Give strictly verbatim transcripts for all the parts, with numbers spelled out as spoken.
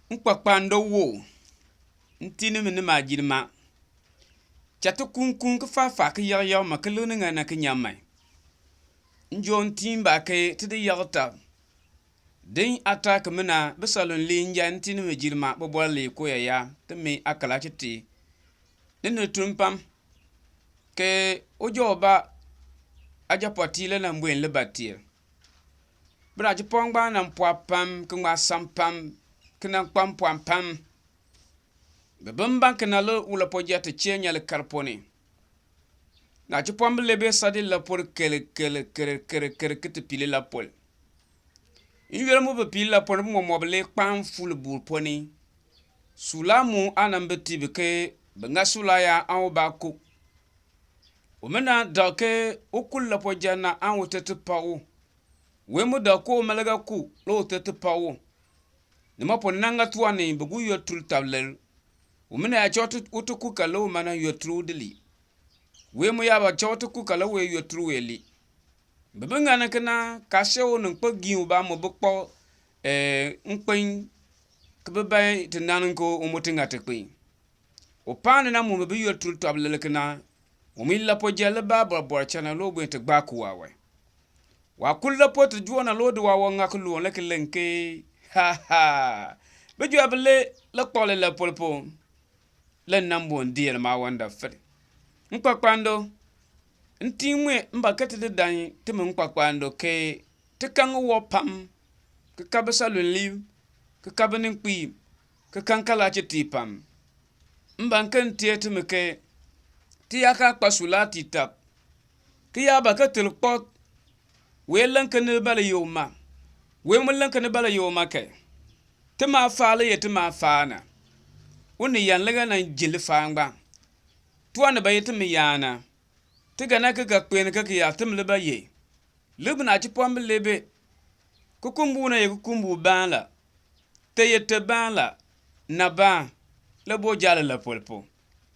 Nkpakpando wo, m tii nimi ni maajin ma. Cha ti kuun kuun ki faa faa ki yakr yakr ma ki lik ni ŋan na ki nyan man. Njoon tiin baa ke ti di yakr tab. Din aataal ki mi na, bisaluln lee njan, m tii nimi jir ma bibɔrb lee ko yaayaa, timi aakal aa ti tee. Ni ni tun pam, ke uja ubaa aajapɔɔtiib le nan buen libateer. Binachipɔm ngbaan nan pɔɔ pam, ki ŋma san pam, ki nan kpa mpɔɔn pam. Bi bi ban kena le ulapɔɔjaa ti chee nyan likar ponn ni. Nachipɔm bilee bee sa di lapor ker, ker, ker, ker, ker, ki ti pii lilapol. N-yoonn mu bi pii lilapol, ni bi mɔmɔk bi lee kpaan fuu libuul ponn ni. Suulaa mu aa nan bi tii bi ke bi ŋa suulaa yaan aan ubaa ku. Umina dak ke u ku lapɔɔjaa na aan ute ti pak u. Wee mu dak ke uma le ga ku le ute ti pak u. Nima pu nan ŋa tiwan ni bi gu yotur tablir. Umina yaa cha u ti ku ka le uma nan yotur u di lii. Wee mu yaa ba cha u ti ku ka le wee yotur wee lii. Bi bi ŋani kena, kaa see u ni kpo giin ubaa mu bi kpɔk, ee, nkpin, ki bi bae ti nann ke u mu ti ŋa ti kpin. U paan ni na mu bi yotur tɔb lel kena, u mu lapɔɔjaa libaa bɔrbɔr cha na, le u buen ti gbaa ku waawan. Waah ku lapɔɔtijoor na, le u di waawan ŋa kiloon le ki len ke, "Ha, ha! Bijɔrb bilee le kpɔk lilapol pu." Le m nan buen deel maawan da fir. Nkpakpando, m tii ŋmee m ban ke ti di dan timi nkpakpando ke ti kan ŋiwɔb pam, ki kan bisalulib, ki kan bininkpiib, ki kan kalachitiib pam. M ban ke m teer timi ke ti yaa kaa kpa sulaa tii tab, ki yaa ban ke ti li kpɔk, wee len ke ni ba li ye uma, wee mu len ke ni ba li ye uma kan, tima aafaa le ye tima aafaa na. Uniyaan le ga nan ji lifaal ngbaan. Tiwan nibaa ye timi yaan na. Ti ga nan ki ga kpeen ke ki yaa timi li ba ye. Lik binachipɔm bilee bi. Kukumbuur na ye kukumbuur baan la. Te ye te baan la. Na baan. Le boo jaa lilapol pu.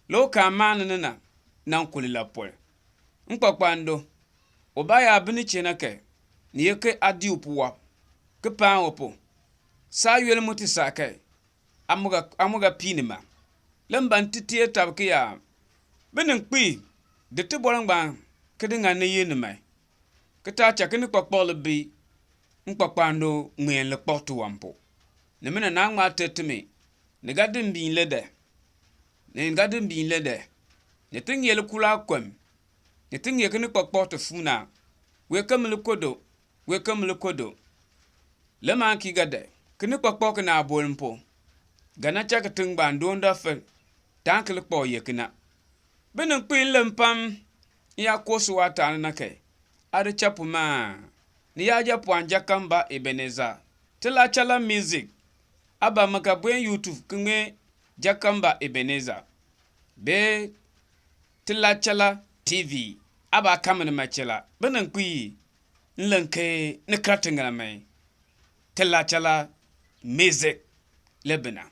Le u kaan maan ni ni na, nan ku lilapol. Nkpakpando, ubaa yaa bi ni chee na kan, ni ye ke aa dii u puwɔb, ki paan u pu. Saa yooli mu ti saa kan, aa mu ga, aa mu ga pii nima. Le m ban ti teer tab ki yaa, bininkpiib, di tibɔr ngbaan ki di ŋa ni yil ni man, ki taa cha kinikpakpak li bi nkpakpando ŋmeen li kpak tiwan pu. Nimina naa ŋma ter timi, ni ga di mbiin le de. Ni ga di mbiin le de. Ni ti ŋeer likulaa kom. Ni ti ŋeer kinikpakpak ti fuu na. Wee ke mi li ko do. Wee ke mi li ko do. Le maan ki ga de. Kinikpakpak ki naa boln pu, ga nan cha kitiŋ ngbaan doon dɔ fir, taan ki li kpak ye kena. Bininkpiib len pam, m yaa koo si waataani na kan, aa di cha pu maa? Ni yaa ja pɔɔn Jakamba Ebenezer, Tilachala Music, aa ban mi ga buen YouTube ki ŋmee Jakamba Ebenezer, bee Tilachala T V, aa baa kan mi nima chee la. Bininkpiib, m len ke ni kal tiŋaal man. Tilachala Music le bi na.